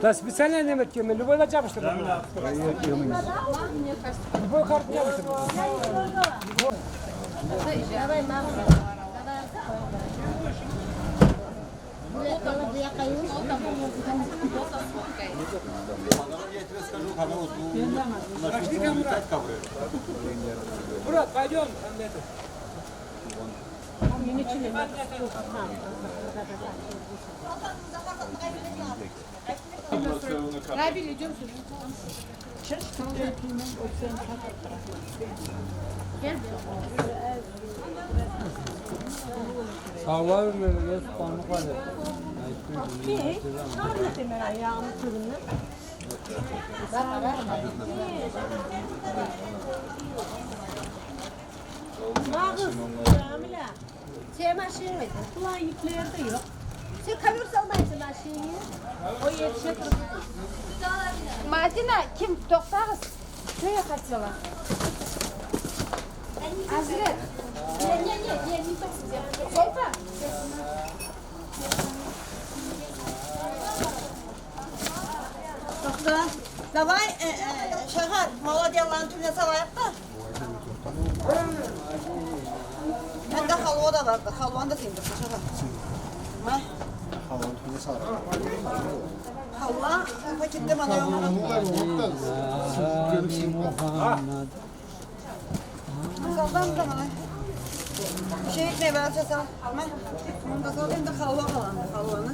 Да специально не меткеме, любой да жабыштыр. Любой карт жабыштыр. Пошли, Камрад. Мурат, пойдем. Там это. Sen maşyn mıydı? Ulan yükleri de yok. Sen kamyon salmayasın maşını. O yetişe Мадина, ким тоқтағыз? Что я хотела? Азрет. Не, не, не, не, не тоқтағыз. Золта. Toxta. Давай, Şahar, молоделların tümüne salayıq da. Məndə halva da vardı. Halvanı da sindirdi Şahar. Hə? Halva paketdə bana yox. Saldan da bana. Bir şey etmeye sal. Mən bunu da sal, indi halva qalandı, halvanı.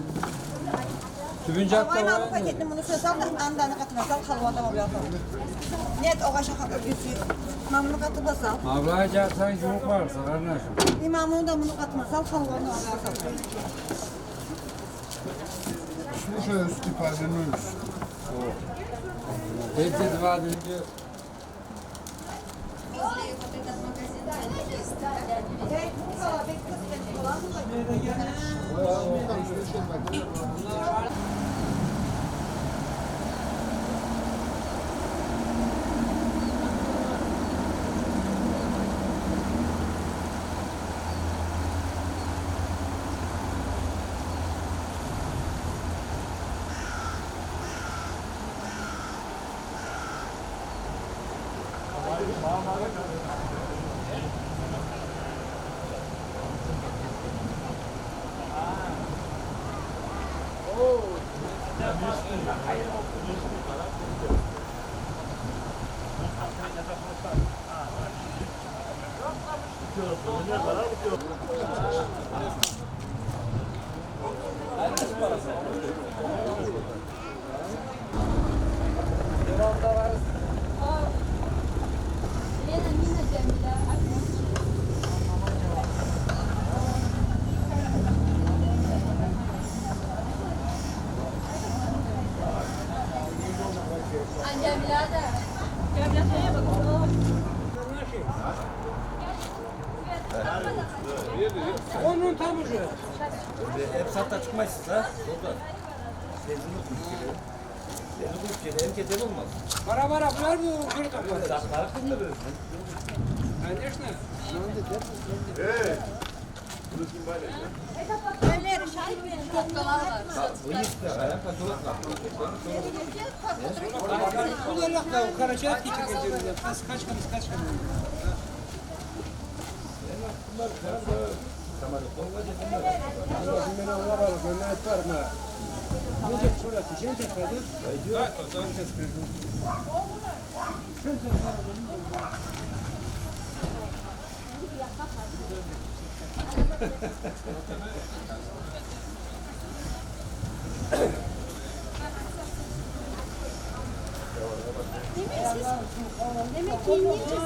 Halvayı bu paketini bunu sen sal da andanı katına sal, halvanı da oraya sal. Net o kaşa öpüsü. Ben bunu katıp sal. Ablaya çarpsan çubuk varsa kardeşim. İmamını da bunu katına sal, halvanı da oraya sal. Слушай, Степанович, Эти два люди. Лена, Нина, Джамиля. А Джамиля, да. Onun tam ucu. Hep saatte çıkmazsınız ha. Solda. Benzin okumuş geliyor. Benzin okumuş geliyor. Hem gece olmaz. Bara bara bunlar mı uçuru topladı? Sakları kılmıyor. Конечно. Bunlar da Karacaat geçireceğiz. Kaç kaç kaç kaç. Demek ki yiyince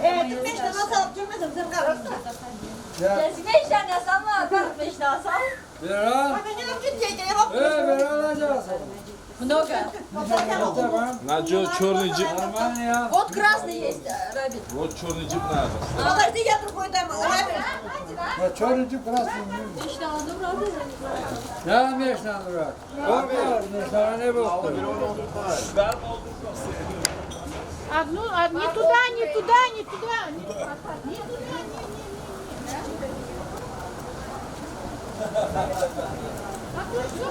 Э, ты меня на салат, ты меня на Vera. Vera alacağız. Много. На черный джип. Нормально. Вот красный есть, Рабит. Вот черный джип надо. Подожди, я другой дам. Рабин. Черный джип красный. Ne meşnan durar? Korkma, meşnana ne boktu? Одну, не туда, не туда, не туда. Не, не туда, не, не, не, не. А то всё,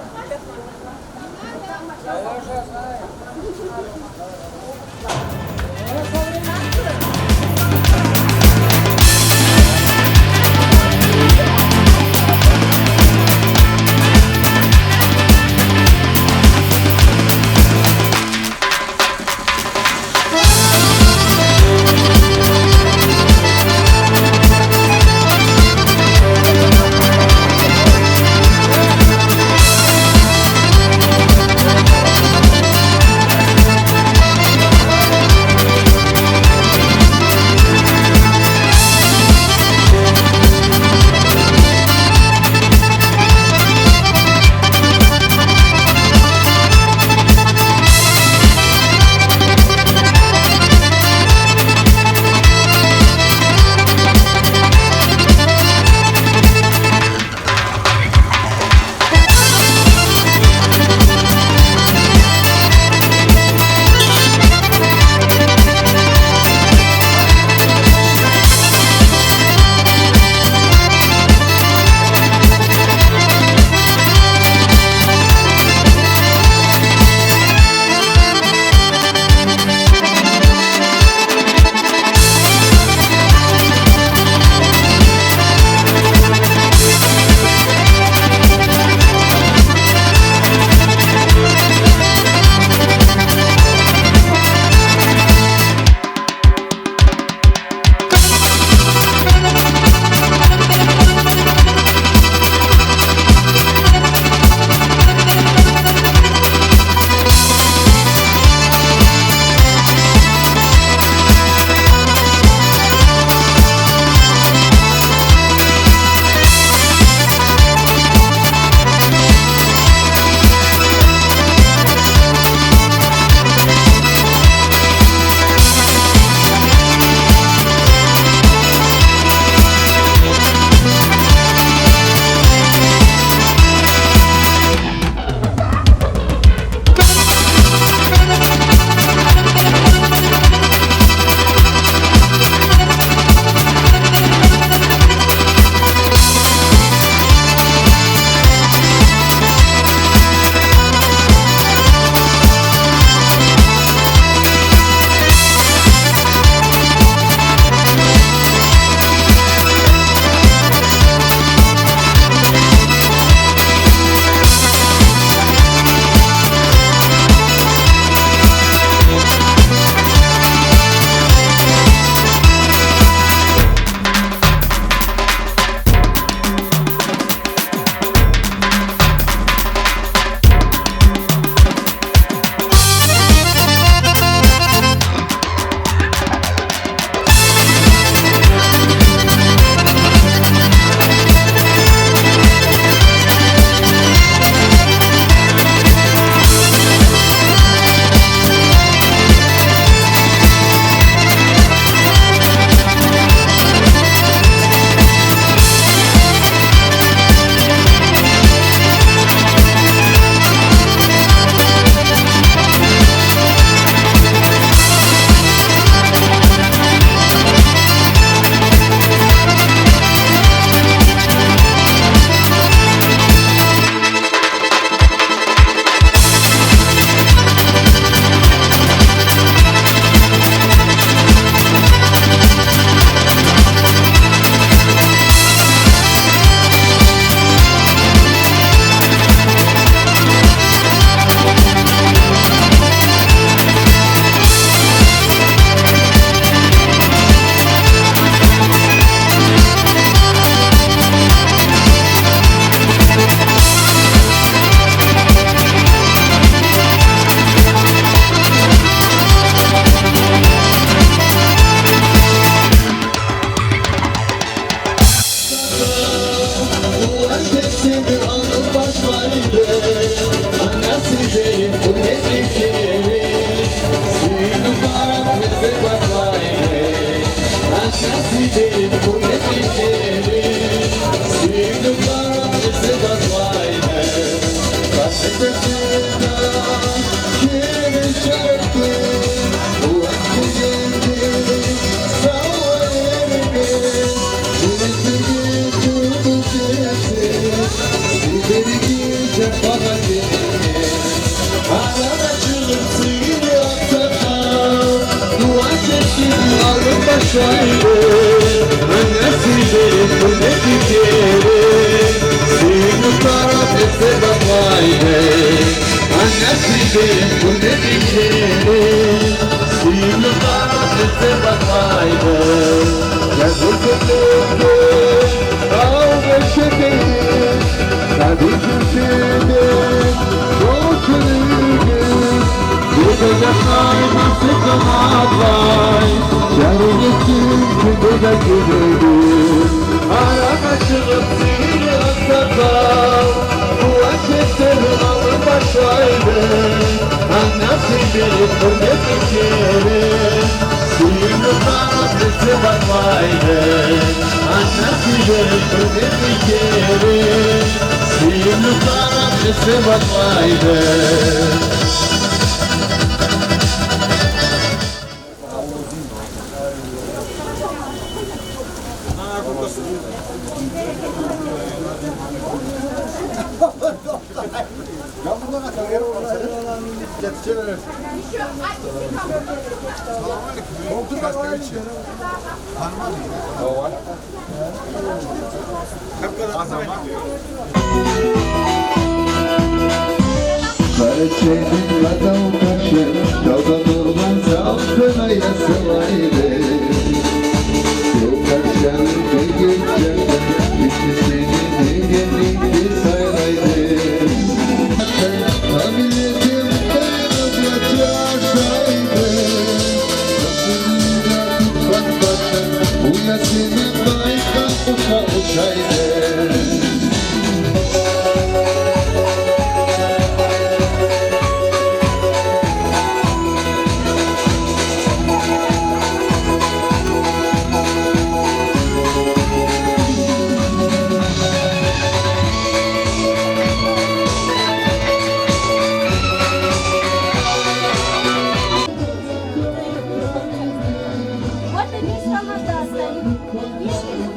Вот они сама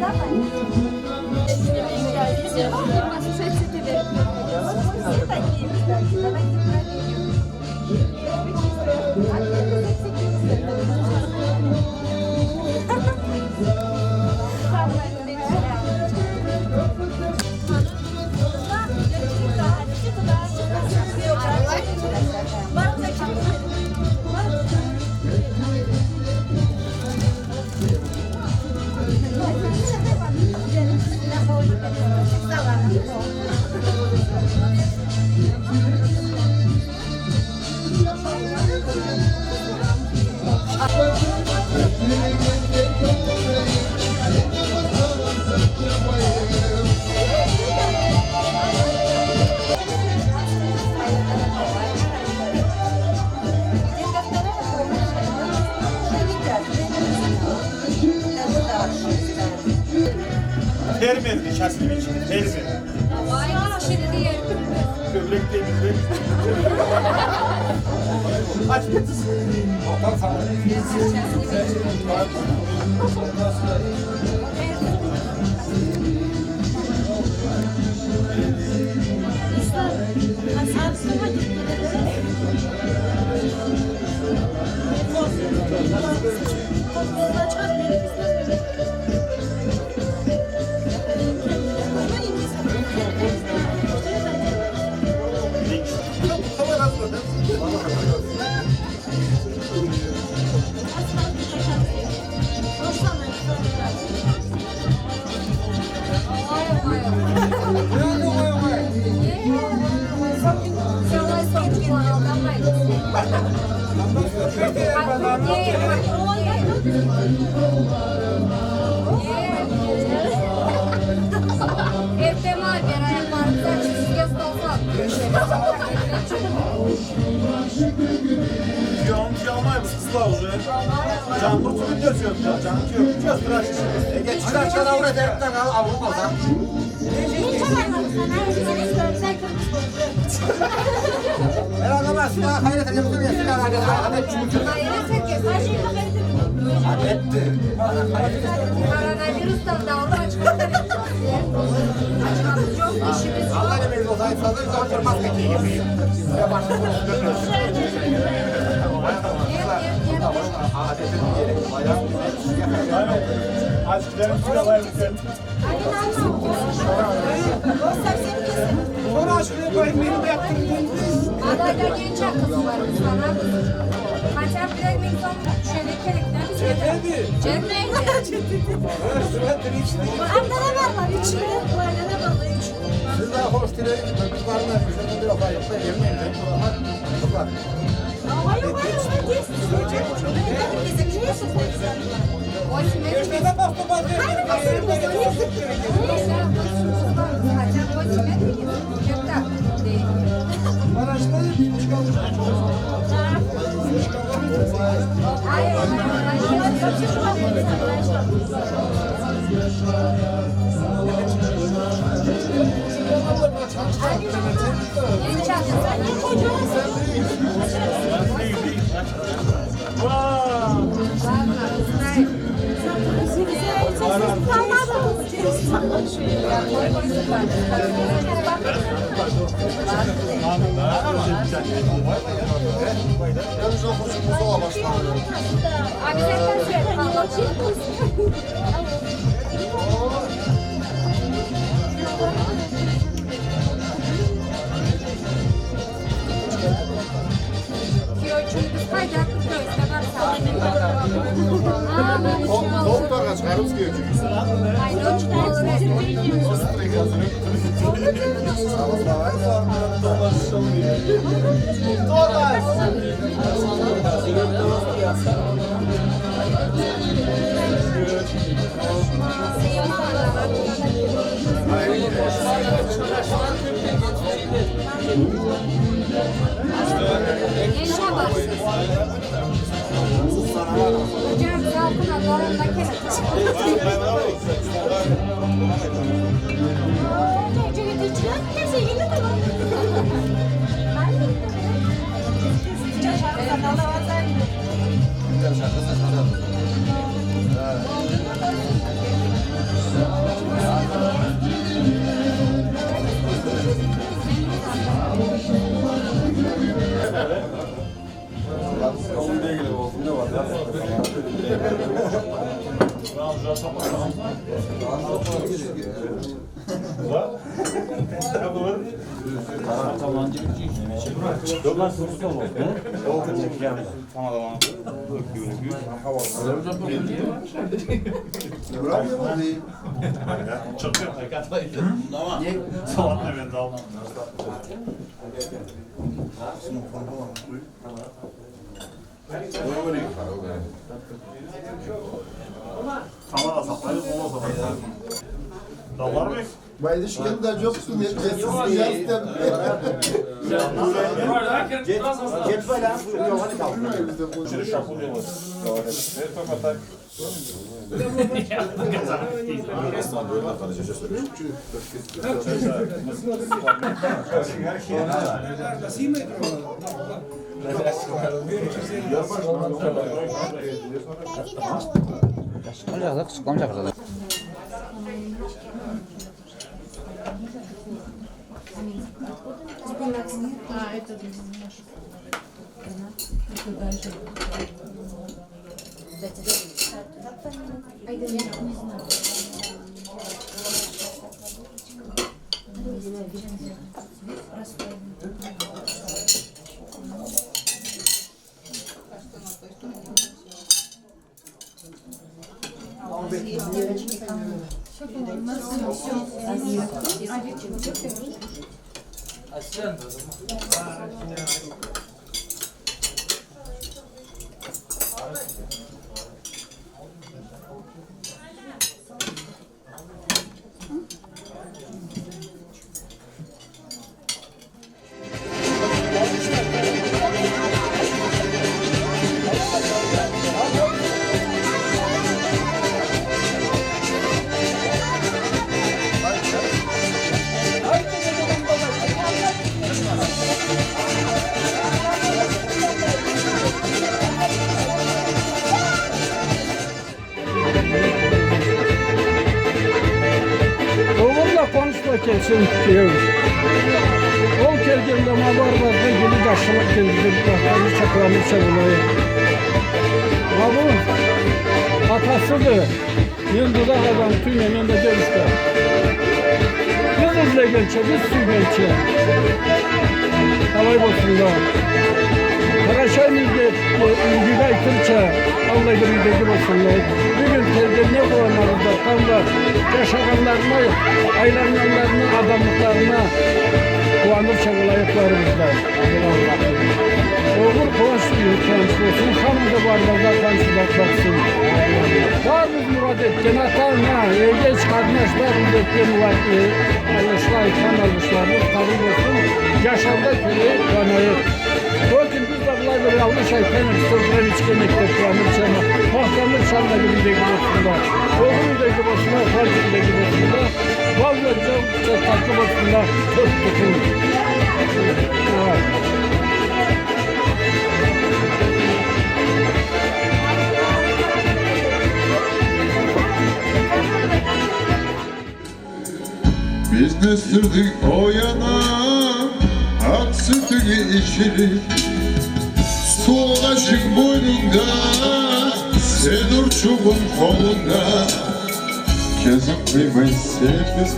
Давай. Все такие, кстати. Давайте проверим. А где ты зацепился? Где-то вторая комната. Уже едят. Это старший. Termezdi kesilip içini, termez. Böbrek temizle. Aç getir. Koronavirüsten davru Açmamız yok, işimiz yok. Нет, нет, нет. Aç gidelim sigalayı bitirelim. Adayda genç akıllı var sana. Hatta birer ming so'm tushadi kerakdan. Chetmaydi. Andana varlar içinde. Ailene varlar içinde. Siz daha hoş dilerim. Kızlarına bir bir defa yapma yemeyin. Kızlar. Yalnız o koşu başladı. Doktora çıkarız ki. Hocam salkın Allah'ın makine. Soğanla ben de almam. Tamam da saplayız, mola saplayız. Dallar mı? Baydı şu kendi çok sünnet. Oğlumla konuşma kesin diyor. Ol kelgende ma var var geli daşılık geldi. Daşını çaklamışsa bulayı. Ma bu atasıdır. Men duzak adam tüýne men de dönüşde. Biz izlegençe, biz süygençe. Alay bolsun da. Karaşay millet, Gügay Türkçe, Allah bir üydeki bolsun da. Bugün telde ne koyanlarında kanlar, yaşaganlarına, aylananlarına, adamlıklarına kullanır çabalayıklarımızda. Oğul kulaç kulaç olsun, hanım da barbarda kançıda baksın. Barımız murad etken ata-ana, ergeç qardaş, barımız etken alışlar, aytkan alışlarımız kabul olsun. Yaşamda köreği kanayı. Bakın biz de bunlar böyle almış aytkan sözler içken mekteplerimiz çama. Mahkamı çamda gibi de olsunlar. Oğul da gibi olsunlar, harcı da gibi olsunlar. Vallahi çok tatlı olsunlar. Çok tutun. Evet. Biz ne sürdük o yana Ak sütünü içirik Sol açık boynunda Sen urçuğun kolunda Kezim kıymayı sevmez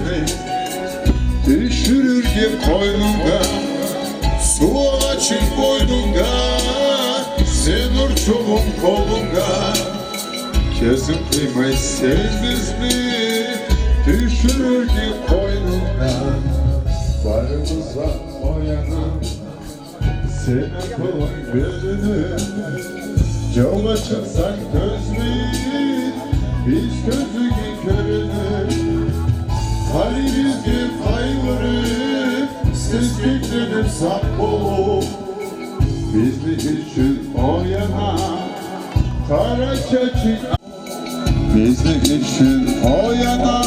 Düşürür ki koynunda Su açık boynunda Sen urçuğun kolunda Kezim kıymayı sevmez mi? Düşürür ki koynunda Varımıza o yana Senin kulun gözünü Yola çıksan göz mü? Biz gözünü körünü Halimiz gibi kaygırı Siz beklenip sap bolup Bizi için o yana Kara çeçin Bizi için o yana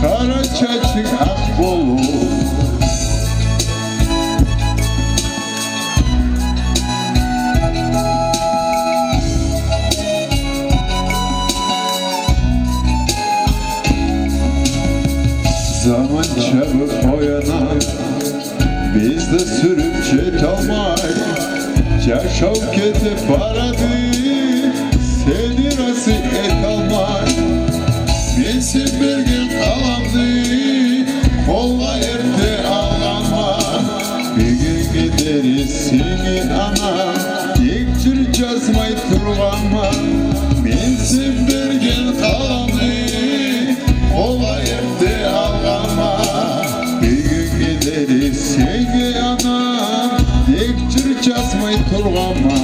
Kara çeçin ak bolup Zaman çabuk o yana Biz de sürüp çet almay Yaşav ketip aradı Seni razı et almay Mensin bir gün alamdı Kolla erte ağlama Bir gün gideriz seni ana Yekçir yazmay turganma Mensin bir gün alamdı Kolla erte ağlama Bir gün gideriz seni ana Yekçir yazmay turganma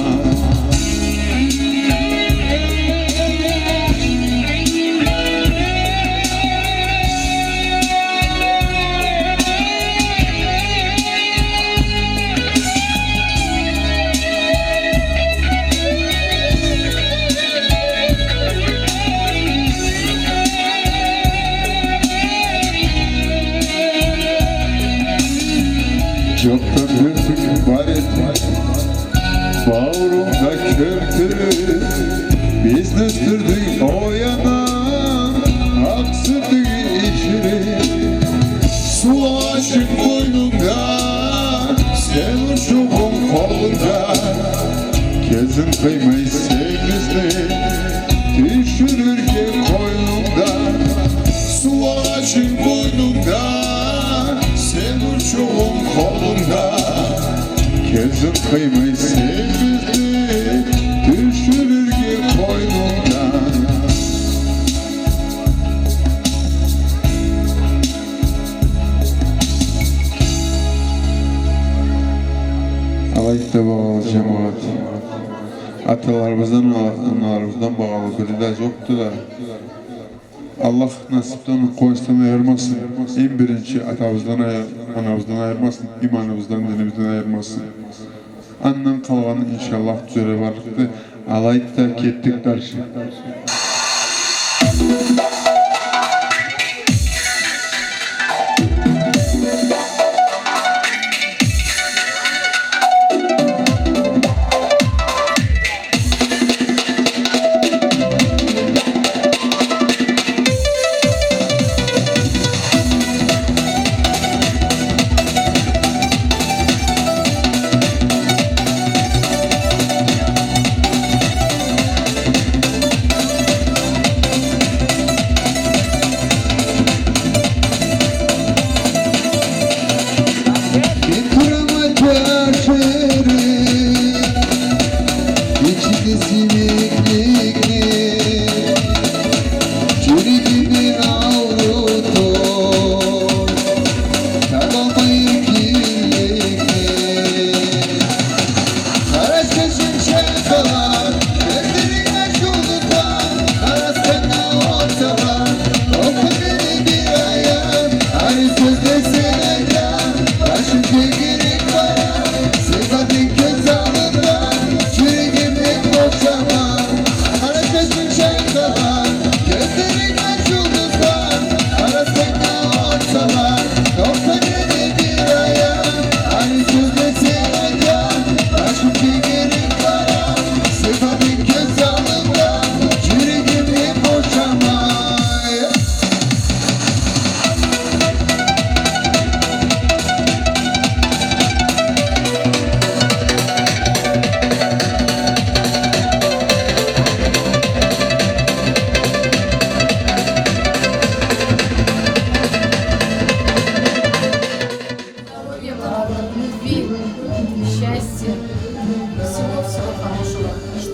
Çoktan hürtük var etmiş Bağrımda körtürü Biz de sürdük o yana Ak sütü içiri Su açık boynunda Sen uçuğun kolunda Kezin kıymayı sevmizdi Düşürür ki koynunda Su açık boynunda Sen uçuğun kolunda Kezin kıymayı sevmizdi Düşürür ki koynunda Alayıkta bağlı cemaat. Atalarımızdan, analarımızdan bağlı biri de yoktu da. Allah nasipten, koyustan ayırmasın. En birinci atamızdan, anamızdan ayırmasın. İmanımızdan, dinimizden ayırmasın. Andan kalganı inşallah düzele varlıktı. Alayıkta kettik karşı.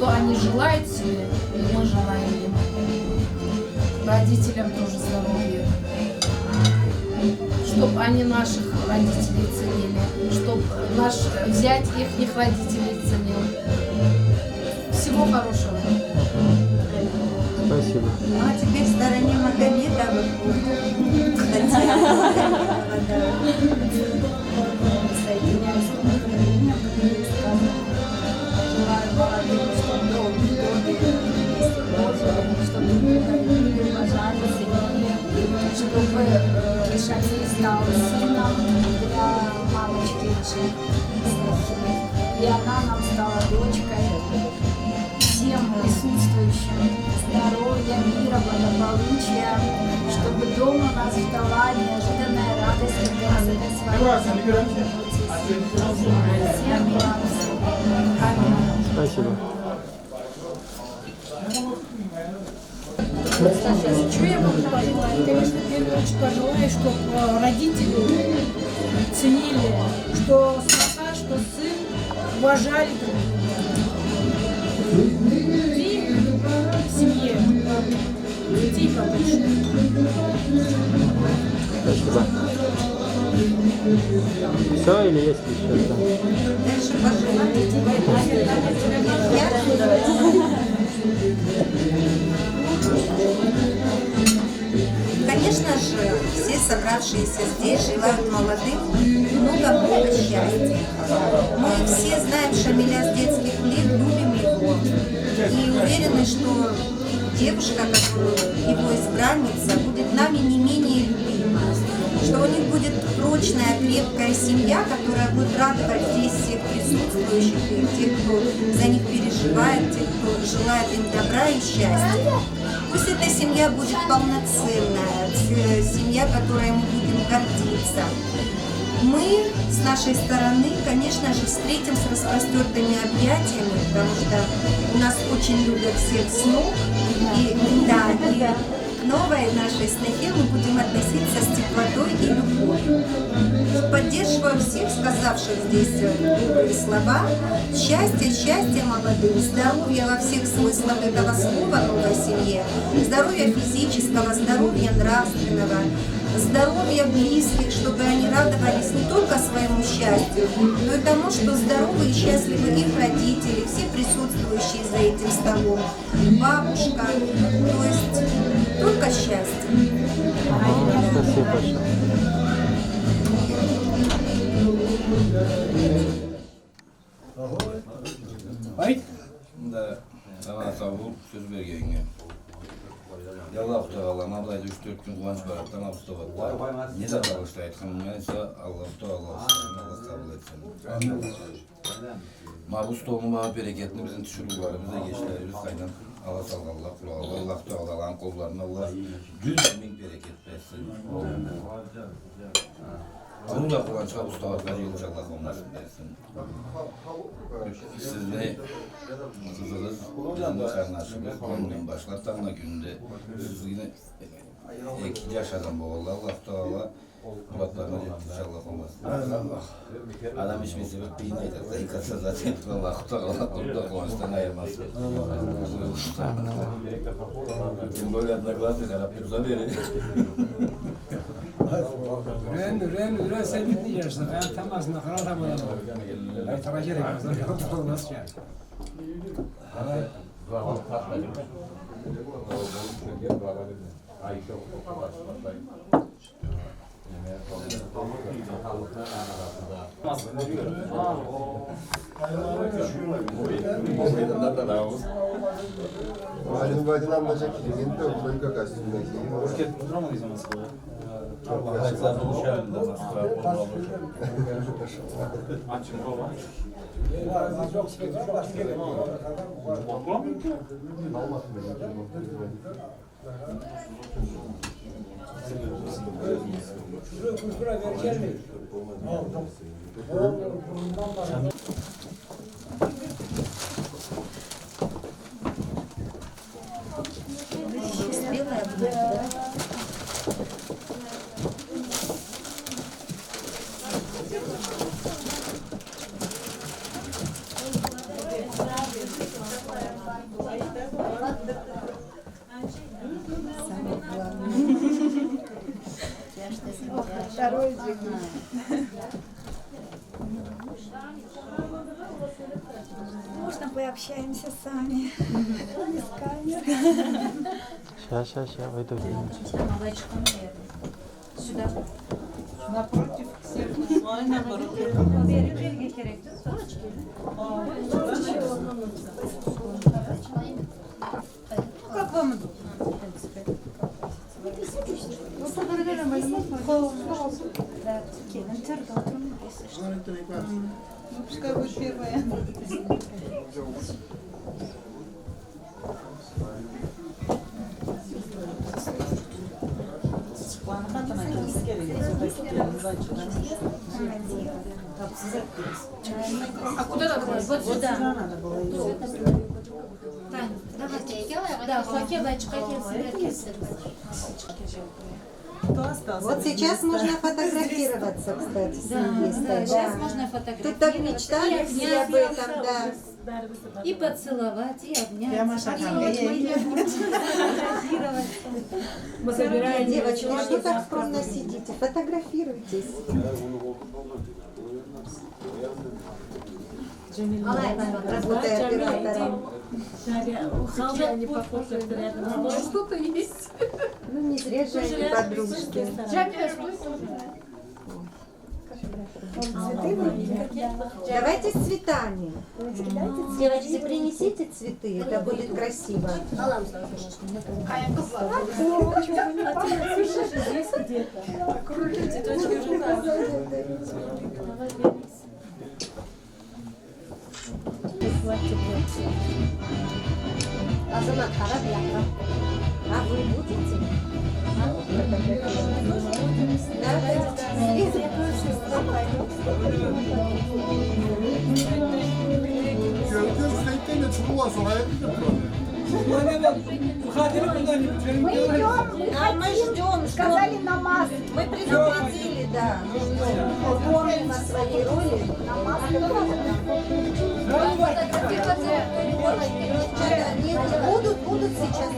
Что они желают себе, и мы желаем им. Родителям тоже здоровья. Чтоб они наших родителей ценили, чтоб наш зять их родителей ценил. Всего хорошего. Спасибо. Ну, а теперь в стороне Магомедовых. Татьяна Магомедова, да. Присоединяюсь к поздравлениям, которые сказаны. Желаю молодым, чтобы долгие годы вместе прожили, чтобы друг друга любили, уважали, ценили, чтобы Шамиль стал сыном для мамочки нашей снохи, и она нам стала дочкой. Всем присутствующим здоровья, мира, благополучия, чтобы дома нас ждала неожиданная радость, когда с этой свадьбы вернетесь. Всех благ. Спасибо. Что я могу пожелать? Конечно, в первую очередь пожелаю, чтобы родители ценили, что сноха, что сын уважали друг друга. Любви в семье, детей побольше. Спасибо. Все или есть еще что? Дальше пожелать. Я? Конечно же, все собравшиеся здесь желают молодым много-много счастья. Мы все знаем Шамиля с детских лет, любим его. И уверены, что девушка, которую его избранница, будет нами не менее любима. Что у них будет прочная, крепкая семья, которая будет радовать здесь всех присутствующих и тех, кто за них переживает, тех, кто желает им добра и счастья. Пусть эта семья будет полноценная, семья, которой мы будем гордиться. Мы с нашей стороны, конечно же, встретим с распростертыми объятиями, потому что у нас очень любят всех снох. И, да, и к новой нашей снохе мы будем относиться с теплотой и любовью. Поддерживаю всех сказавших здесь добрые слова. Счастья, счастья молодым, здоровья во всех смыслах этого слова новой семье, здоровья физического, здоровья нравственного, здоровья близких, чтобы они радовались не только своему счастью, но и тому, что здоровы и счастливы их родители, все присутствующие за этим столом, бабушка, то есть только счастье. Ага, спасибо большое. Da sana sabır söz bergenge. Allahu Teala mablayda 3-4 gün kuvanç barattan avstovatda. Ne de bağışla aytkan ise Allahu Teala Allah kabul etsin. Ma bu stolun bana bereketini bizim tüşürüklerimize geçlerimiz kaydan Allah sağ Allah kula Allah Allah Teala'nın kollarına Allah 100 bin bereket versin. Bunu da kuvançqa bu stolatlar yılış Allah olmasın versin. Sizni kızınız, bizim kardeşimiz, bugünden başlar tam da günde siz yine iki yaş adam bu Allah Allah Teala muratlarına yetmiş Allah olmasın. Adam içmesi bir kıyın aytar. Yıkatsa zaten Allah Teala onu da kuvançtan ayırmaz. Тем более одноглазый, Arap haberi. Ren, ren, ren sen bitmeyeceksin. Ben tam aslında karar tam adamım. Ben tara gerek. Nasıl yani? Успела я будет, да? Второй жених. Можно пообщаемся сами? Без камер. Ща, ща, ща, выйду. Сюда. Напротив всех. Наоборот. Ну, как вам удобно, в принципе. Да, Ну, пускай будет первая. А куда надо было? Вот сюда. Тань, давайте. Да, Вот сейчас можно фотографироваться, кстати, с невестой. Да, сейчас можно фотографироваться. Тут так мечтали все об этом, да. И поцеловать, и обнять. Прямо шагом. И фотографироваться. Мы забираем Девочки, что так скромно сидите? Фотографируйтесь. Работая оператором. Что-то есть. Ну, не зря же они подружки. Давайте с цветами. Девочки, принесите цветы, это будет красиво. А вы будете? Да, Мы идем, мы А мы ждем, Сказали намаз. Мы предупредили, да. Мы ждем. Помним о своей роли. Нет, будут, будут сейчас.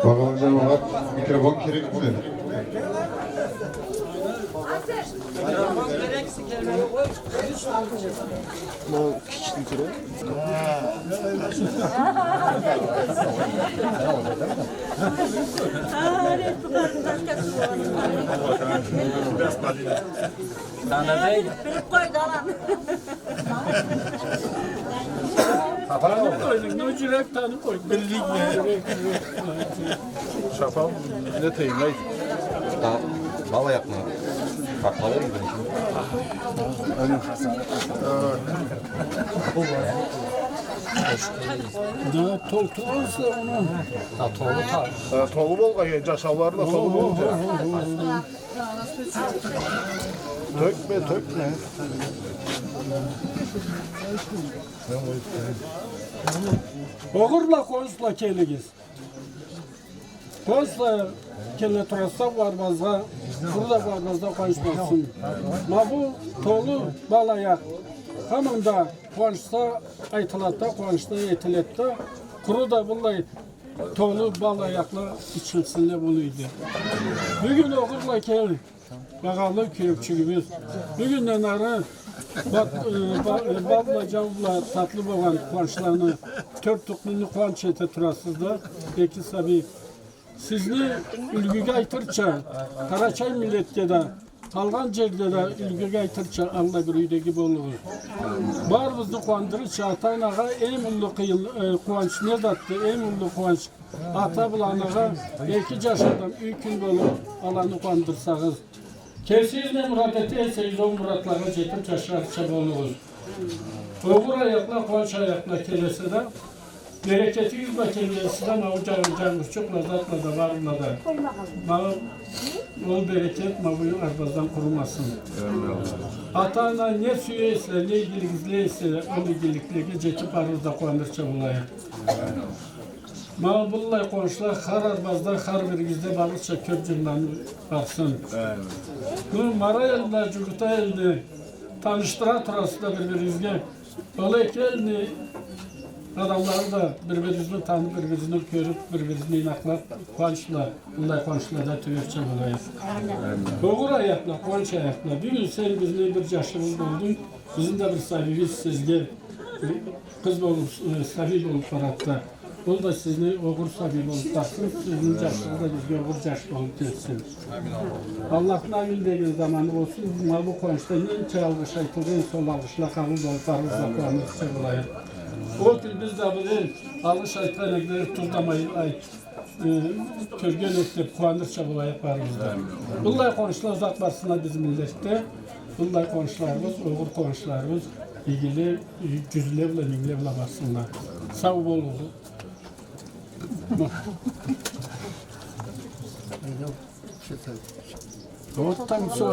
Bakalım cemaat mikrofon gerek mi? Şapam ne teyim lay. Bala yapma. Bakmaları gibi. Da toltuğuzsa onu. Tolu bol yaşavlar da tolu bol. Tökme tökme. Oğurla konusla keligiz. Konusla kelle turasa varmazga, burada varmazda konuşmasın. Ma bu tolu balayak. Hamında konuşsa aytılatta, konuşsa etilette. Kuru da bunlay tolu balayakla içilsinle buluydu. Bugün oğurla kel, Bakalım köyükçülüğümüz. Bugünden arı Batla cavla tatlı boğan kuançlarını, tört tuklunu kuanç ete turasız da. Peki sabi. Sizni ülgüge aytırça, Karaçay milletke de. Qalğan cerde de ülgüge aytırça Alla bir üydegi boluñız. Barımıznı quandırıça ata-anağa eñ ullu qıyın quvanç ne zattı? Eñ ullu quvanç ata bile anağa eki caş adam üy kün bolıp alanı quandırsañız. Kesiz ne murad eteseñiz o muratlarğa jetip caşarça boluñız. Öğür ayaqla quvanç ayaqla kelese de Bereketiñiz bar kelgensiz de maña canıñız çoq lazatla da varla da maña ol bereket maña arbazdan qurumasın. Ata-ana ne süyese, ne igilik izleyse, ol igiliklerge jetip barırız da quvanırça bolayıq. Maña bunday quvançlar har arbazda, har biriñizde barırça köp cıllanıp barsın. Bu Maray elni, Cugutay elni tanıştıra turasız da bir-biriñizge. Ola kelni adamları da bir-birini tanıp, bir-birini körip, bir-birini inaqlap, quvançla, bunday quvançlarda tüverçe bolayıq. Oğur ayaqla, quvanç ayaqla. Bugün sen bizni bir yaşımız boldıñ, bizim de bir sabiyimiz sizge qız bolıp, sabiy bolıp barattı. Ol da sizni oğur sabiy bolıp baqsın, sizniñ yaşıñız da bizge oğur yaş bolıp kelsin. Allahnıñ amin degen zamanı bolsun, ma bu quvançta neçe alğış aytıldı, eñ sol alğışlar qabul bolıp barımız da quvanıp bolayıq. O kün biz de bile alğış aytqan ekleri toqtamay ayt, körgen ek dep quvanırça bolayıq barımız da. Bunday quvançlar uzaq barsınlar bizim millette, bunday quvançlarımız, oğur quvançlarımız igili yüzlevle, miñlevle barsınlar. Sağ boluñız. Вот там все.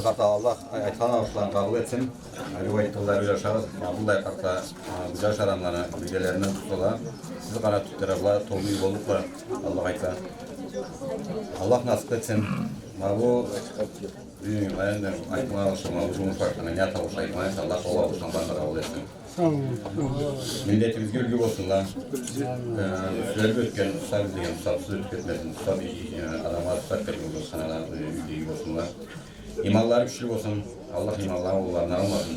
Qarta Allah aytqan alğışlarını qabul etsin. Rivayetler yaşarız. Bunday qarta güzel adamlarnı bilgelerini tutsalar, sizi qara tutturarlar, tolu boluplar, Allah aytsa. Allah nasip etsin. Ma bu aytqan alğışlarını, Cumhurbaşqanı ne alğış aytmayız, Allah ol alğışlarını qabul etsin. Milletimizge ülgü bolsunlar. Sizlerge ötken usta degen ustasız ötüp ketmesin. Usta adamğa usta kerek bolsa, ülgü bolsunlar. İmanları küçlü bolsun. Allah imanların qollarından almasın.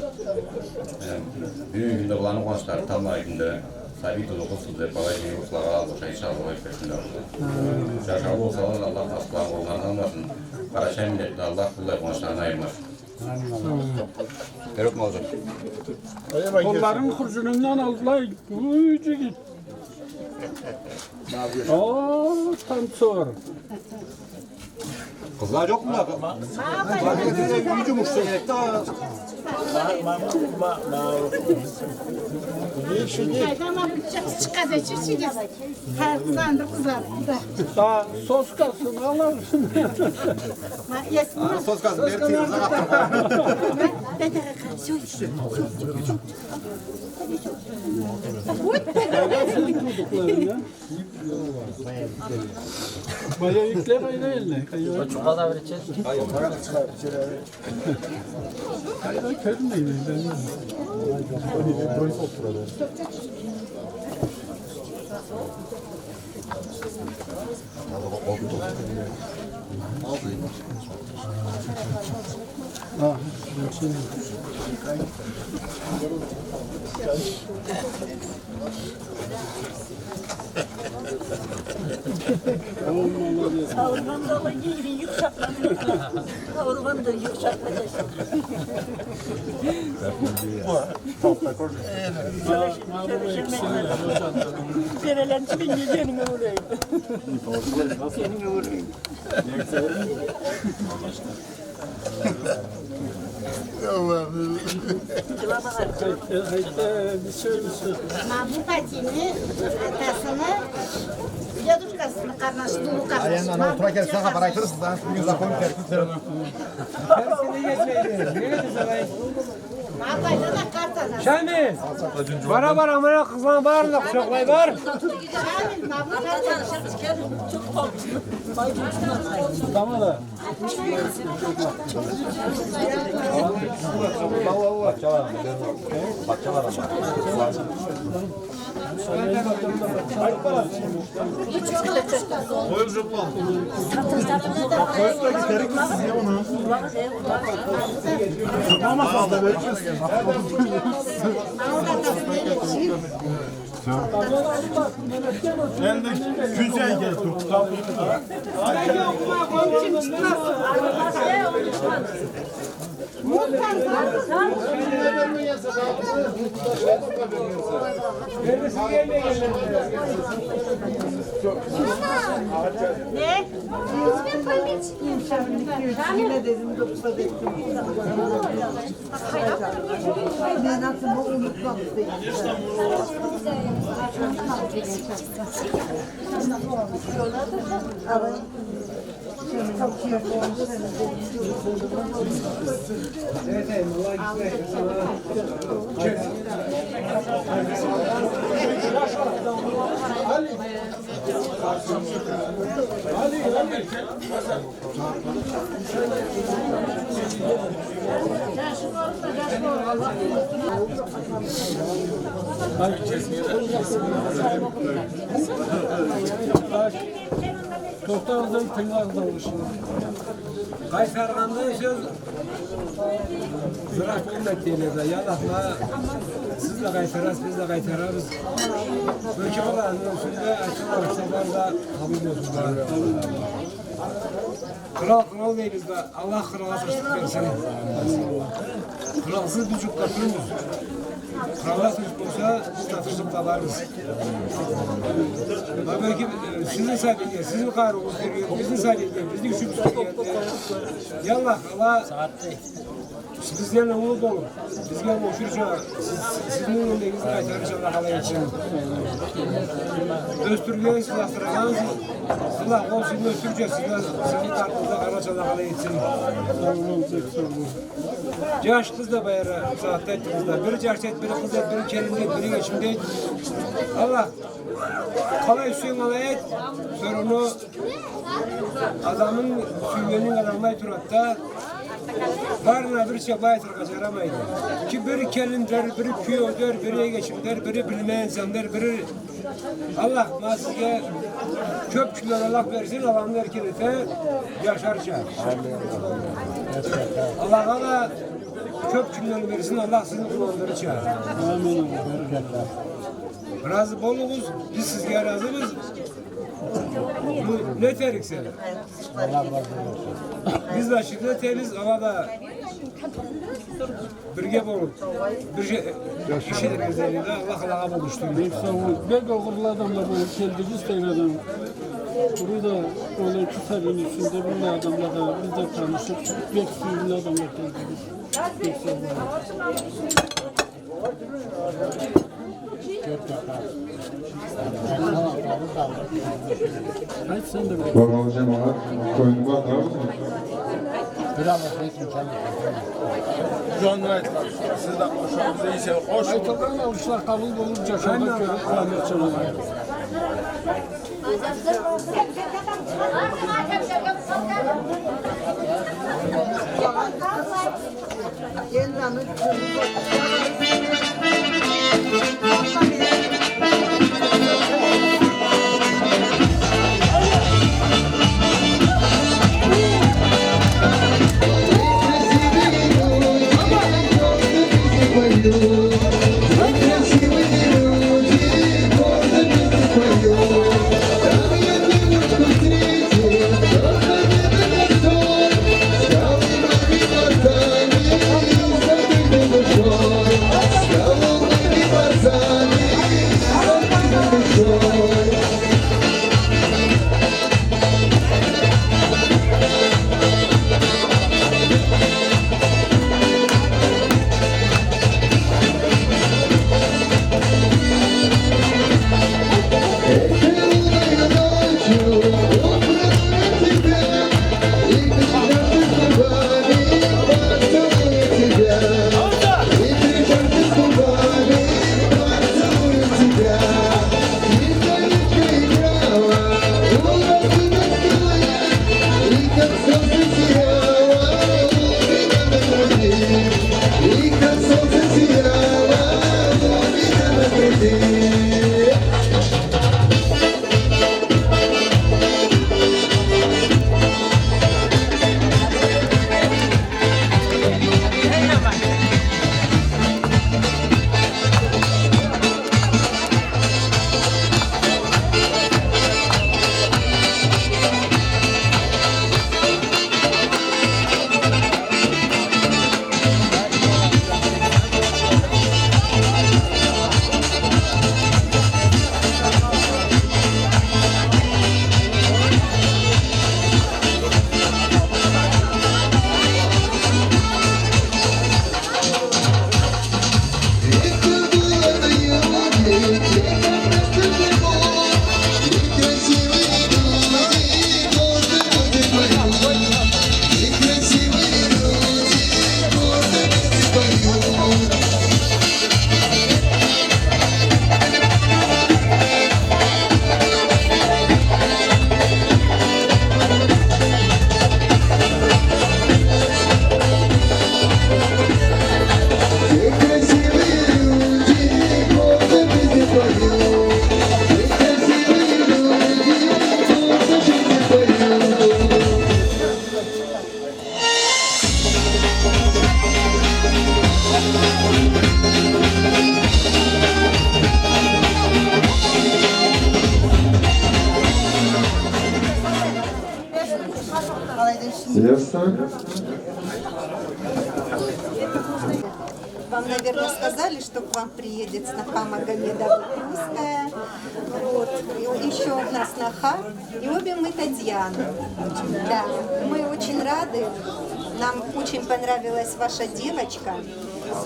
Bugünki künde bularnıñ quvançları tamlay künde sabiy tuluqlısız dep bala kene urtlarğa alğış aytsa Allah etmesin. Yaşalı bolsalar Allah asla qollarından almasın. Qaraçay milletini Allah bunday quvançlardan ayırmasın. Kerek mi olacak? Qollarıñ hurcunından aldılar. Uy, cigit. O, tantsor. Qızlar yoq mu? Ha, soskasını alırsın. Soskasını berip Boyevikler öyle elle. Hayır, körünmeyin. Ah, Bu patini atasını, deduşkasını qardaşı, dulu qardaşı. Şamil! Bara bara amına qızlan barını quçaqlay bar. Tamam da. Endi kun sayin kelib turibdi. Ne? Yine dedim dokuzda ettim. Ne nasıl bu unutmam. Tohtardan tınlar oluşuyor. Qaytarğanda söz zırak olmak deyildi. Yallah siz de qaytarasız, biz de qaytararız. Bölke olanın üstünde açılan akşamlar da kabul olsun. Kral kral değiliz de Allah krala taşlık versin. Kralsız bir cuk katılmıyor. Krala taşlık olsa biz tatışlık tabarız. Ama belki sizin sadece, sizin kahrınız geliyor, bizim sadece, bizim gücümüz geliyor. Yallah Allah bizlerle umut olun. Bizge boşurca, siz, sizin önündeki qaytarış Allah Allah için. Östürgen siz asırgan Allah ol sizin östürce sizden sizin tartınızda karaç Allah Allah için. Yaş kız da bayrağı saatte ettiniz da. Biri caş et, biri kız et, biri kelin et, biri geçim et. Allah kolay suyun alay et. Sorunu adamın suyunun adamlay turatta Barına bir şey baytır kacaramaydı. Ki biri kelin der, biri küyo der, biri geçim der, biri bilmeyen insan der, biri Allah ma sizge köp günler Allah versin, Allah'ın erkinite yaşarca. Allah'a da köp günler versin, Allah sizi kullandırıcı. Amin. Razı bolunuz, biz sizge razımız. Bu ne terikse. Biz de şimdi temiz havada birge bolup bir şey bir şeyler güzelliğinde Allah Allah'a buluşturdu. Sağ olun. Bek oğurlu adamlar bulup geldiniz tekrardan. Burada olan kısa bir içinde bu adamlarla biz de tanışıp pek suyumlu adamlar geldiniz. Pek sağ olun. Haydi sen de bak. Babalı cemaat koyun var mı? Siz de qo'shamiz, iyisi qo'sh. Aytılgan alışlar kabul olur yaşamak göre rahmet çalalım. Thank you. Ясно? Вам, наверное, сказали, что к вам приедет сноха Магомедова Русская. Вот. И еще одна сноха. И обе мы Татьяны. Да, мы очень рады. Нам очень понравилась ваша девочка.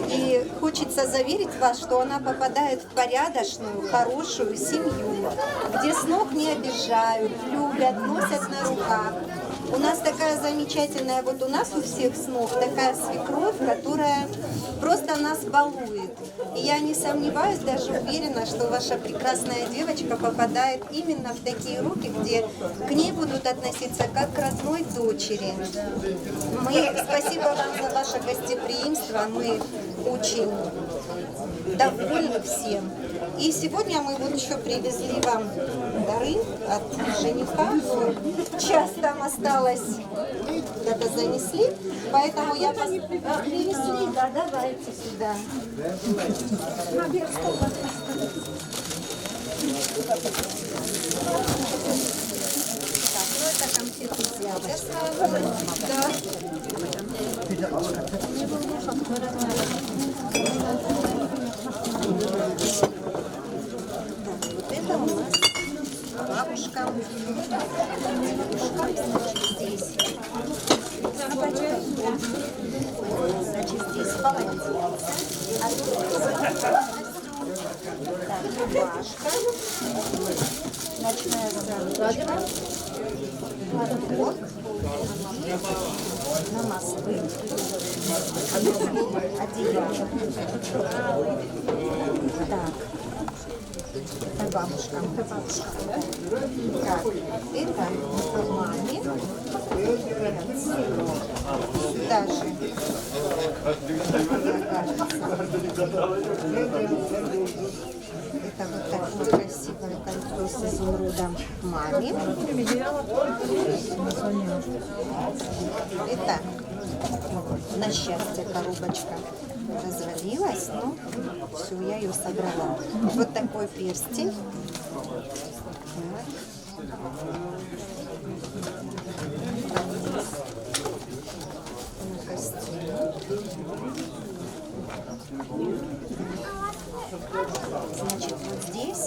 И хочется заверить вас, что она попадает в порядочную, хорошую семью, где снох не обижают, любят, носят на руках. У нас такая замечательная, вот у нас у всех снов такая свекровь, которая просто нас балует. И я не сомневаюсь, даже уверена, что ваша прекрасная девочка попадает именно в такие руки, где к ней будут относиться как к родной дочери. Мы, спасибо вам за ваше гостеприимство, мы очень довольны всем. И сегодня мы вот еще привезли вам дары от жениха. Ну, час там осталось, когда занесли. Поэтому я пос- А, Привезли, да, давайте сюда. Так, ну это конфеты зятя сразу. Да. Так, вот это у нас бабушка. Бабушка, значит, здесь. Значит, здесь полотенце. А тут так, рубашка. Ночная сорочка. Платок. На мосты. Одеяло. Так. Это бабушка. Это бабушка. Так, это маме. Даже. Это вот такое красивое кольцо с изумрудом маме. Это на счастье коробочка развалилась, но все, я ее собрала. Вот такой перстень. Так. На костюм. Значит, вот здесь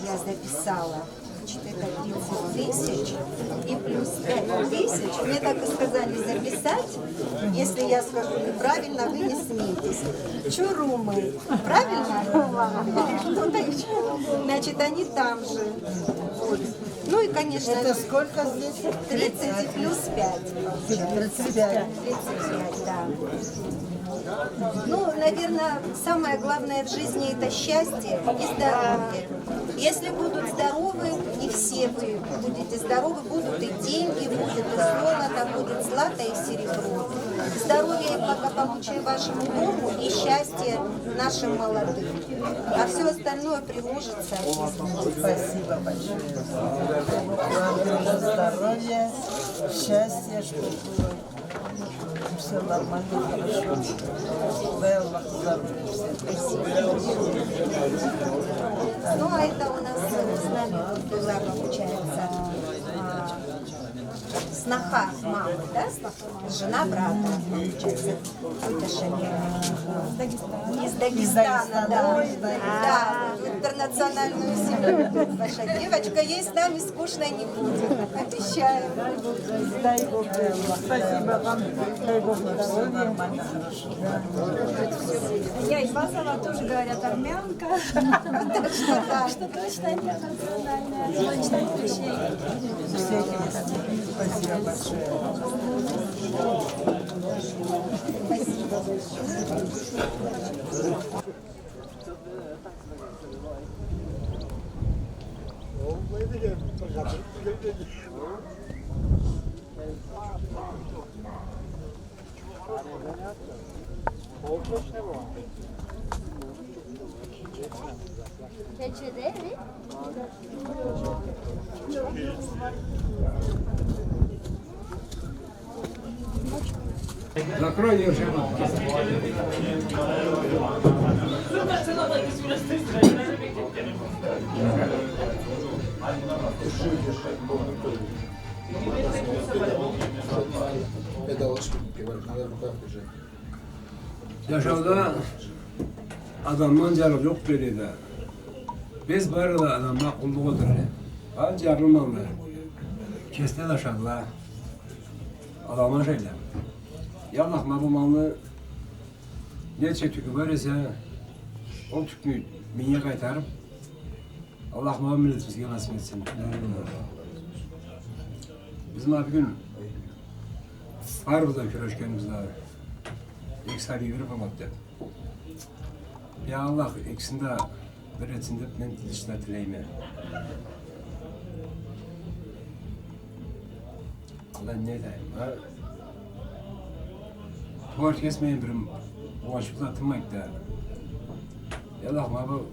я записала, значит, это 30 тысяч и плюс 5 тысяч. Мне так и сказали записать. Если я скажу неправильно, вы не смейтесь. Чурумы. Правильно? Или что-то еще? Значит, они там же. Вот. Ну и, конечно... Это сколько здесь? 30 и плюс 5. 35. 35, да. Ну, наверное, самое главное в жизни это счастье и здоровье. Если будут здоровы, и все вы будете здоровы, будут и деньги, будет и золото, будет злато и серебро. Здоровье и благополучие вашему дому и счастье нашим молодым. А все остальное приложится. Спасибо большое. Вам тоже здоровья, счастья, чтобы было все нормально, хорошо. Дай Аллах здоровья всем. Ну, а это у нас с нами вот была, получается, а, сноха мамы, да? Жена брата, получается. Это Шамила. Из Дагестана, да. Да, в интернациональную семью. Ваша девочка, ей с нами скучно не будет, обещаем. Дай Бог, дай Аллах. Спасибо вам. Дай Бог здоровья. Нормально, хорошо. Я из Базова тоже говорят армянка. Так что да. Что точно интернациональная. Точно вещей. Всех есть. Спасибо большое. Спасибо большое. Закрой ее, жена. Yaşavda adamdan jarlyk yok berede. Biz barada adamma kulluk oturly. Al jarly mally. Kesne daşadyla. Adamlar şeýle. Yallah ma bu mally neçe tükü bar ise ol tükni minge gaýtaryp Allah ma milletimizge nasip etsin. Biz ma bugün barybyzda küreşkenimizde iki bir bolady dep. Ya Allah ikisini de bir etsin dep men lично tileýmen. Allah ne diyeyim ha? Tuvar kesmeyin birim ulaşıp da tınmayıp da. Yallah ma bu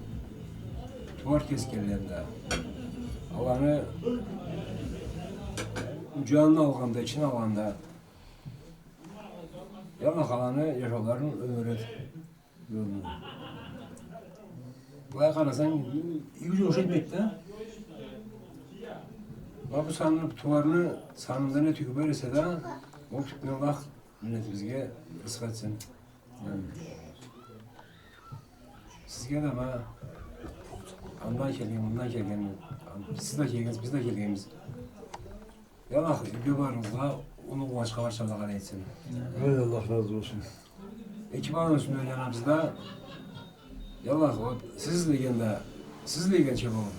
tuvar keskenlerinde. Allah'ını canını alganda, içine alganda Yallah kalanı yaşaların öğret yolunu. Bulay karasan iyi hoş etmekte. Ma bu sanını tuvarını sanında ne tükü verirse de o tükünü Allah milletimizge rızk etsin. Sizge de ma andan kelgen, bundan kelgen, siz de kelgensiz, biz de kelgenimiz. Yallah үйгө барыңызга onu кубанычка барчалар etsin. Ey Allah razı olsun. Eki balanın üstünde yanımızda Yallah o siz degende, siz degençe bolun.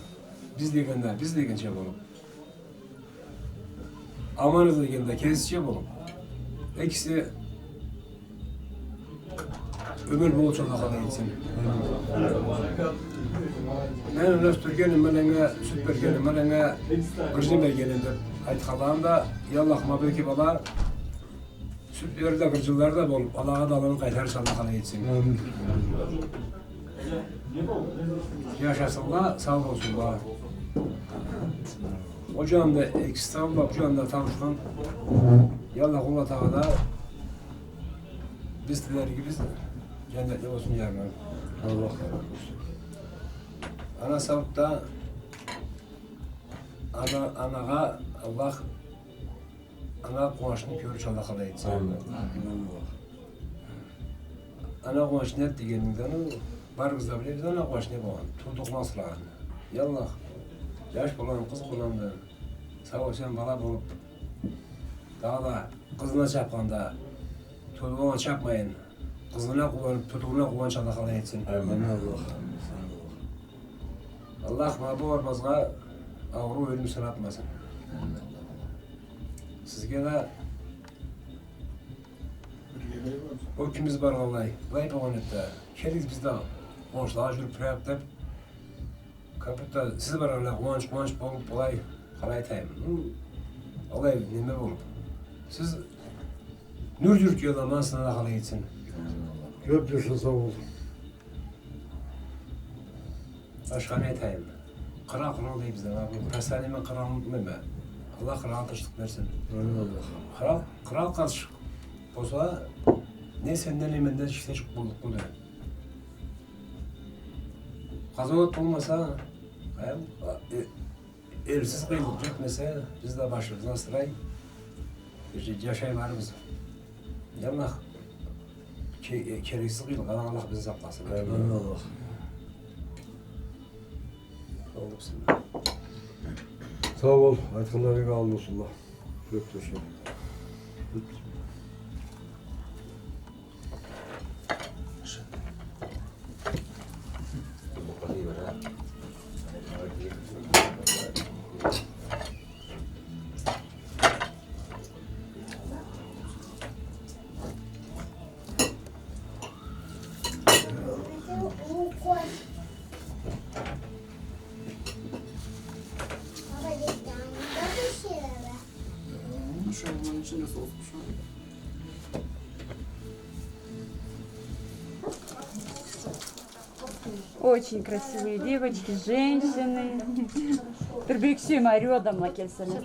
Biz degende, biz degençe bolun. Amanız degende kesişe bolun. İkisi ömür boyu çok akıl etsin. Men östürgenim, men enge süt bergenim, men enge gırjın bergenim dep aytkalan da yallah ma belki bala sütleri de gırjınları da bolup Allah'a da Allah'ın kaytarış Allah kalay etsin. Yaşasınlar, sağ olsunlar. O da ekstra bu canda tavuşkan yallah Allah Teala biz diler gibi cennetli olsun yarın. Allah razı olsun. Ana savupta ana anağa Allah ana kuvaşını görüş Allah kalay etsin. Ana kuvaş ne degeninden barımız da bilemiz ana kuvaş ne boğan. Tuğduqlan sırağın. Yallah yaş bolan kız bolandı. Sağ olsun bala bolup daha da kızına çapkanda tuğduğuna çapmayın. Kızına kullanıp tutuğuna kullanış Allah kalay etsin. Amin Allah. Allah ma bu orbazga ağrı ölüm sınatmasın. Sizge de o kimiz barganlay, bulay bolgan etti. Keldik biz de qonşular жүрүп турайык деп, как будто сиз барганлай кубаныч кубаныч болуп булай калай айтайын. Алай неме болуп. Сиз нүр жүрүп жолдамансың Алла калай etsin. Köp yaşa sağ ol. Başka ne aytayım? Kral kral deyip de, bu hastane ben kral unutmayayım ben. Allah kral tınçlık versin. Amin Allah. Kral, kral karşı olsa ne senden ne menden işte çok bulduk bunu. Kazanat olmasa, elsiz kıyılıp gitmese biz de başımızdan sıray yaşaylarımız. Yallah kereksiz kıyılık Allah bizi saklasın. Amin Allah. Oldu bismillah. Sağ ol. Aytkanlarың kabul olsun Allah. Köp yaşa. Очень красивые девочки, женщины. Турбексим орёдом лакельсene.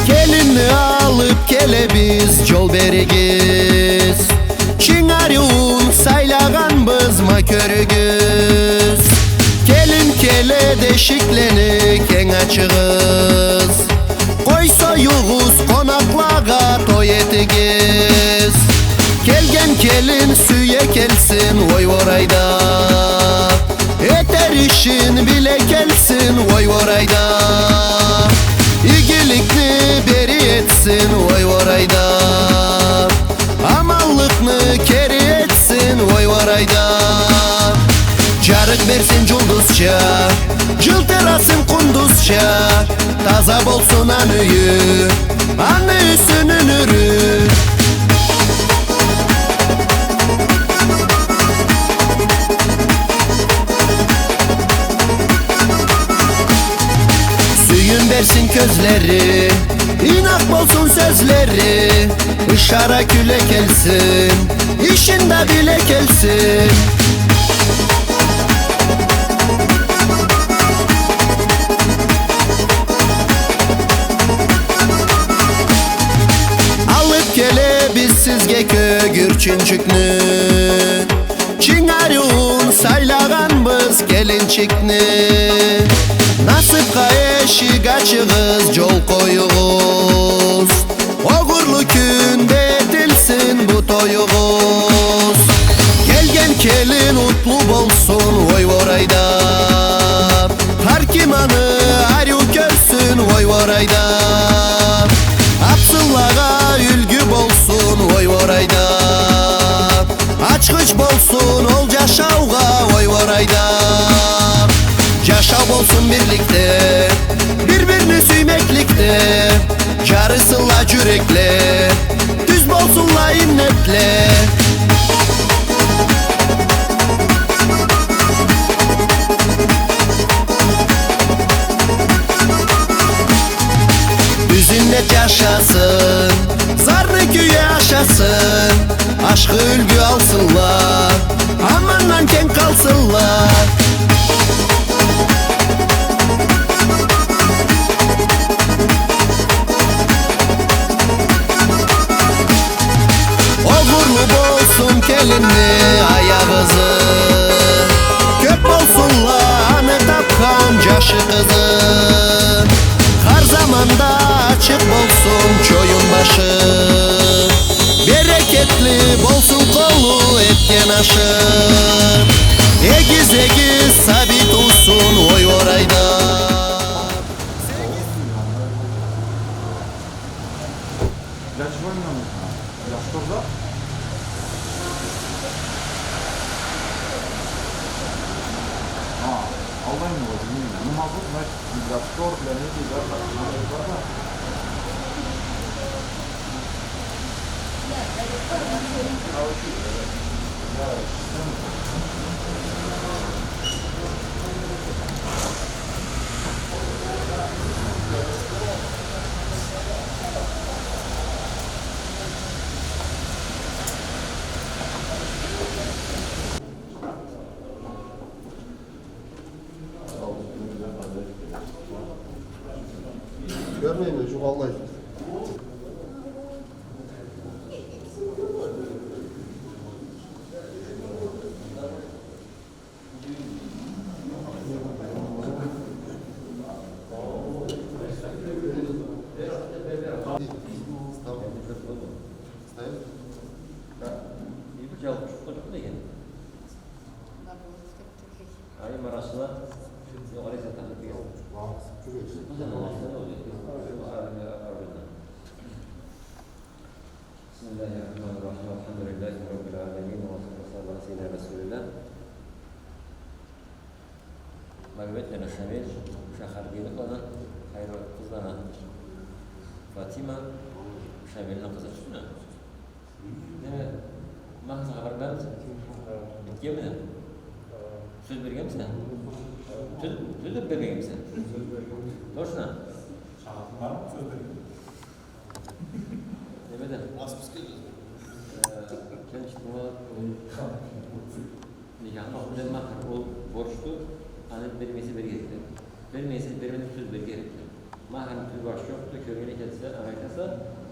Kelinni alyp kelebiz, jol berigiz. Çiňariun saýlaganbyz ma körügiz. Kelin kele deşikleni keň açygyz. Koý soýuguz konaklaga toý etigiz. Kelgen kelin süýe kelsin oý orayda. Eter işin bile kelsin oý orayda. Igilikni beri etsin oý orayda. Amanlykny keri etsin oý orayda. Жарык берсин жулдузча, жылтырасын кундузча. Таза болсун ан үйү, ан үйсүнүн үрү. Suyun bersin közleri, inak bolsun sözleri. Işara küle kelsin, işinde bile kelsin. Alyp kele biz sizge kögürçinçikni. Çiňariun saýlaganbyz kelinçikni. Насыпка эшик ачыгыз, жол коюгуз. Огур Kelin utlu bolsun oy vorayda Har kim anı aryu körsün oy vorayda Apsıllağa ülgü bolsun oy vorayda Açkıç bolsun ol yaşauğa oy vorayda Yaşa bolsun birlikte Bir-birini süymeklikte Jarısınla cürekle Düz bolsunla innetle Düzünnet yaşasın Zarlı küye yaşasın Aşkı ülgü alsınlar Amandan ken kalsınlar Oğurlu bolsun kelinni ayağızı Köp bolsun anı tapkan caşı kızı Her zamanda açık bolsun çoyun başı Bereketli bolsun kolu etken aşı Egiz egiz sabit olsun oy orayda Для чего она нужна? Для что за? А, аллайм его, ну могу, значит, для штор, для мебели, да, так, надо, да, Görmeyeyim de şu vallahi. Bismillahirrahmanirrahim. Elhamdülillahi Rabbil alemin. Ve sallallahu ala seyyidina Resulillah. Magvetler Şamil, Şaharbiyliklana, Hayır kızlana Fatima, Şamil'in kızı şuna. Ne? Mahsa haber bermisi? Bitkenmi? Söz bergenmisin? Söz, söz bergenmisin? Точно? Nimeden? Nikahını bilen mahar ol borçlu, anı bermesi bir gerekli. Bermesi bermenin söz bir gerekli. Maharın tüy başı yoktu, körgüne ketse, anaytasa,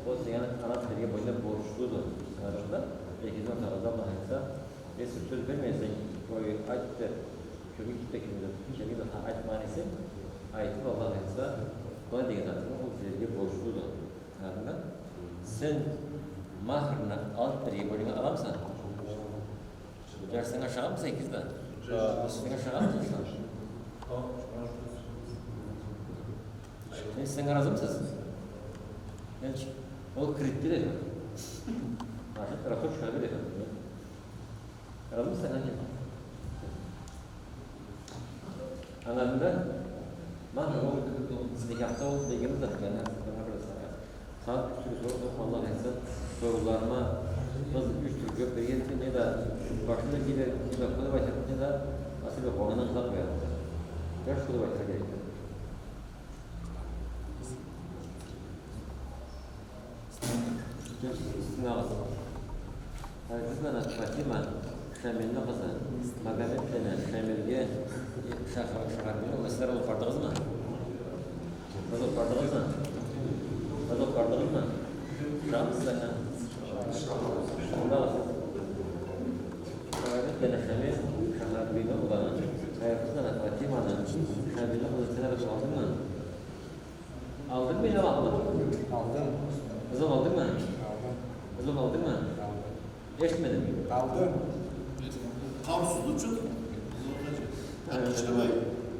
o senin ana berge boyunda borçludur. Anladın mı? Belki de ortada mahaysa, ve söz vermeyse, o ayette, körgü kitle körgü, körgü de ayet manisi, ayeti Allah ayetsa, buna diye zaten o vergi borçludur. Anladın mı? Sen mahrını alıp berge boyuna alamsan, Dersen aşağı mı sekizden? Sen aşağı mı sen? Sen sen razı mısın? Yani o kritti de. Aşağı tarafı şöyle de. Razı mısın anne? Anladın da? Mahr o nikahta o dediğimiz zaten yani Saat üç türlü soru sordum Allah etsin sorularıma biz üç türlü cevap bergen ne de başında gider ne de kodu başlar ne de nasıl bir konudan uzak koyar. Ders kodu başlar gerekir. Kızla Fatima Şamil'in kızı Magomed Şamil'ge şahar mesela olup bardınız mı? Olup bardınız mı? Olup bardınız mı? Şamsın. Magomed Şamil şahar bini olan kızla Fatima'nın Şamil'in kızı sen aldın mı? Aldın mı ya aldın? Aldım. Kızım aldın mı? Aldım. Kızım aldın mı? Aldım. Eşitmedim. Aldım. Kavsuzlu çok.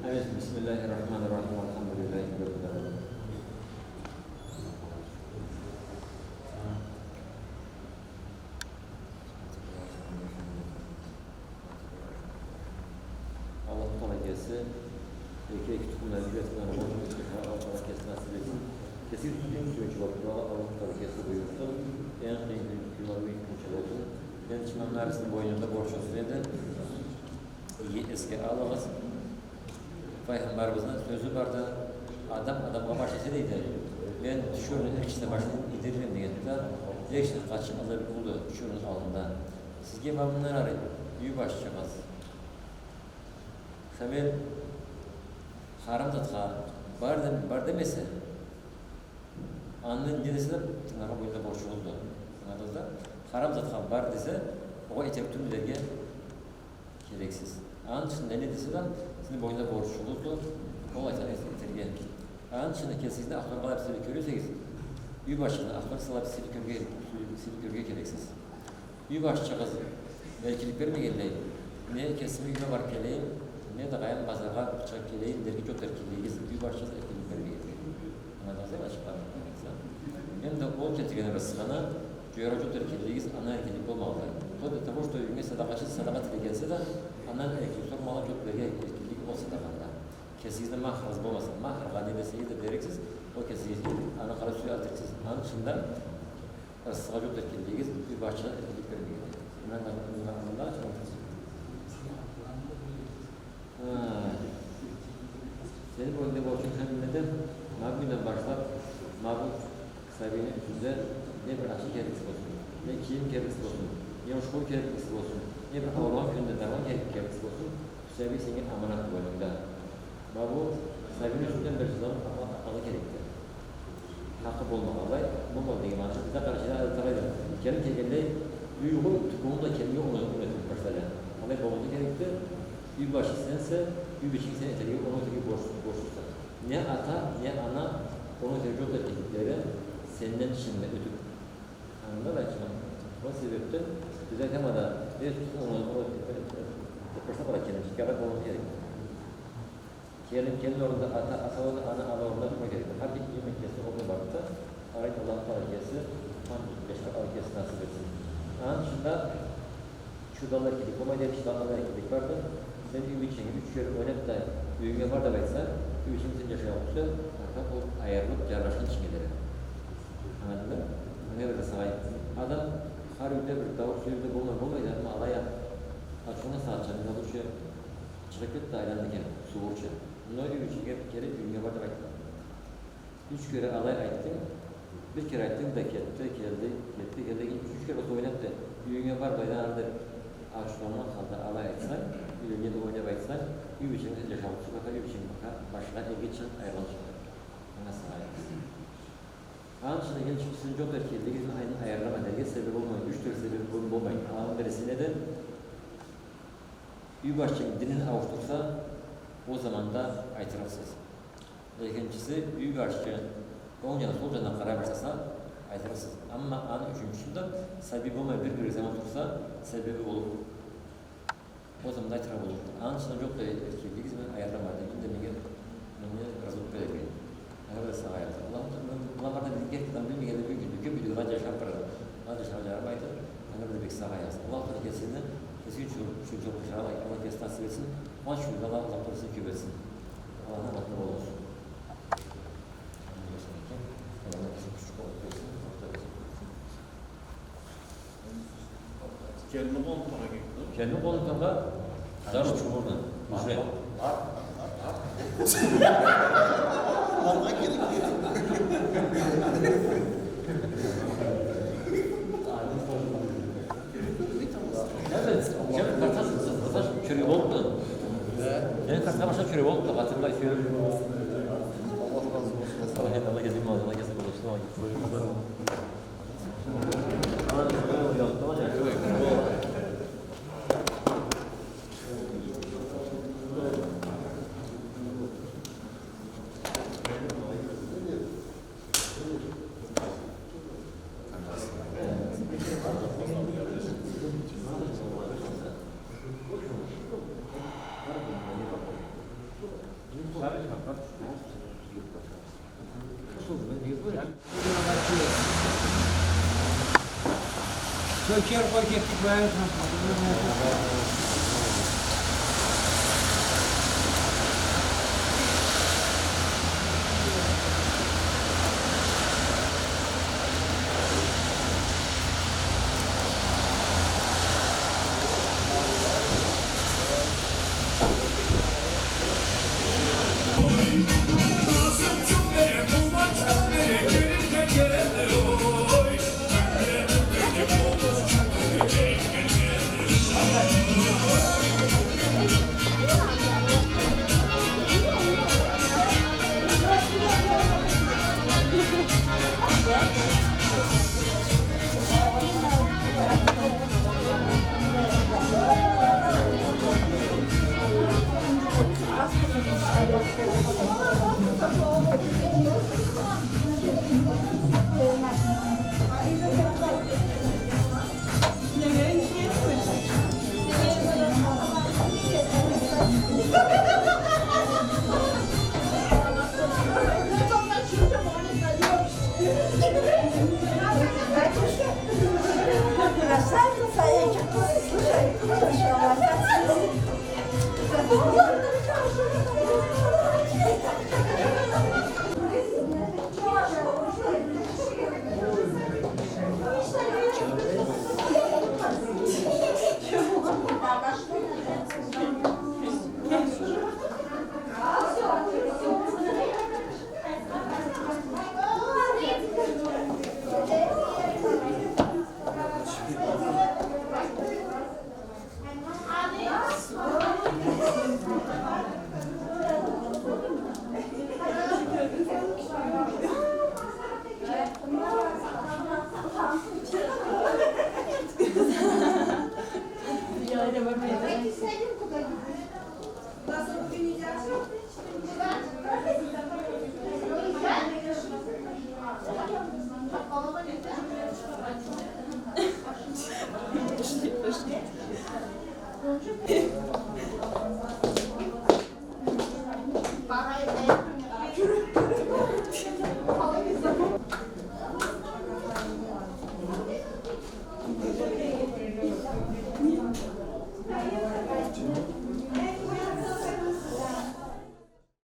Evet, Bismillahirrahmanirrahim. Elhamdülillahi Rabbil alemin. Allah Teala erkek tutumları, üretmenleri, Allah Teala kesi nasip etsin. Kesin tüm çünkü Allah Allah Teala kesi buyursun. En günler büyük güç olsun. Ben çimenlerin boynunda borç olsun dedi. İyi eski alırız. Peygamberimizin sözü vardı. Adam adamga baş etse deydi. Ben düşürün ekşisine başını indiririm degende ekşisine kaçın alır buldu düşürün alında. Sizge mamnunlar arayın. Üy başçımız. Şamil haram zatqa bar, dem, bar demese anın ne dese de tırnağa boyunda borcu oldu. Anladınız da? Haram zatqa bar dese o etek tüm ilerge gereksiz. Anın içinde ne dese de sizin boyunda borcu oldu. O aytan eterge. Anın içinde kesinlikle ahlak alıp seni görüyorsanız üy başına ahlak salap seni körge, seni körge gereksiz. Üy başçı kız erkelik vermegende ne kesimi üyüme barıp keleyim, ne de gayan bazarga çıkıp keleyim dergi çok erkeliğiz. Üy başçı kız erkelik vermegende. Anladınız değil mi açıklamam? Hem de o ketirgen rızkını cöğüre çok erkeliğiz, ana erkelik olmalı. Вплоть до того, что üyüme sadakacı sadakat ile gelse de anan erkek sormalı çok belge erkelik o sadakanda. Kesinlikle mahrız bolmasın. Mahrga ne deseyiz de bereksiz, o kesinlikle ana kara suyu atırsız. Anın içinde rızkı çok erkeliğiz, bir başına erkelik vermeyecek. Senin boyunda borcun kendine Mabgünden başlap, Mabgün sahibinin üstünde ne bir açık kerisi olsun, ne kiyim kerisi olsun, ne uşkul kerisi olsun, ne bir avlan günde davan kerisi olsun, sahibi senin amanat boynunda. Mabu sahibinin üstünden bir zaman alı gerekti. Hakkı bolmağalay, bolmalı деген manası bize karşı taraydı. Kelin kelgende uygu tukumu da kelime onu üretip başladı. Alay bolmalı gerekti. Üy başı sense, üy biçim sen eteliği onu öteki borçlusun. Ne ata ne ana onu öteki çok ettikleri senden şimdi ötüp. Anladın mı? O sebepten bize temada ne onu onu başta bırak kelin, çıkarıp olması gerek. Kelin kendi orada ata ata orada ana ana orada tutma gerek. Her bir yemek kesi orada baktı. Arayın Allah Teala kesi, tam beşte al kesi nasip etsin. Anın dışında şu dallar kilik, olay demiş dallar kilik vardı. Sen üy için üç kere oynap da üyüne var da baytsa, üy için sen yaşayan olsa, fakat o ayarılıp jarlaşan çingeleri. Anladın mı? Ne kadar sahip. Adam her ülke bir davul suyunda bolmay bolmaydı ama alaya açığına saatçı, ne olur şu çıkıp gitti aylandıken soğurça. Bunlar üy için gelip bir kere üyüne var da baytsa. Üç kere alay ayttın, bir kere ayttın da ketti, geldi, ketti, geldi, üç kere olsa oynattı. Üyüne var baydan ardı açıklaman halde alay aytsan, üyüne de oynap aytsan, üy için yaşamı sokaka, üy için başına evge çıkıp ayrılan çıkar. Nasıl ayarlısın? Anın içinde gelip sizin çok erkeğinde aynı ayarlama derge sebep olmayın. Üç tür sebep olmayın. Anın birisine de üy başçının dilini avuştursa o zaman da aytırırsız. İkincisi üy başçı oň yana sol yandan karar başlasa aytırırsız. Ama anın üçüncüsünde sebebi olmayın bir bir zaman tursa sebebi olur. O zaman da aytırıp olur. Anın içinde çok da erkeklik zaman ayarlamadı. Şimdi menge meni razı bergen. Ayarda sağ ayarda. Allah Allah barda gerçekten bilmegende bir gün köp үйдө канча жашап барат. Канча жашап жарабайт. Ана бир бек сага аяз. Аллах Таала кесini kesin şu şu çok Allah Allah kesin nasip etsin. Ama şu Allah Allah korusun köp etsin. Allah'ın rahmeti bol olsun. Kelini koltuğa gitti. Kelini koltuğa zarur çuburdan. Ücret. Arka gerek Evet, şimdi kartas, kartas çürü oldu. Yani kartas başta çürü oldu. Hatırla istiyorum. Allah razı olsun. Allah Allah gezin Allah gezin olsun. Allah gezin. Köker koy kettik bayağı. Красавица, я слушай, Сядем куда-нибудь.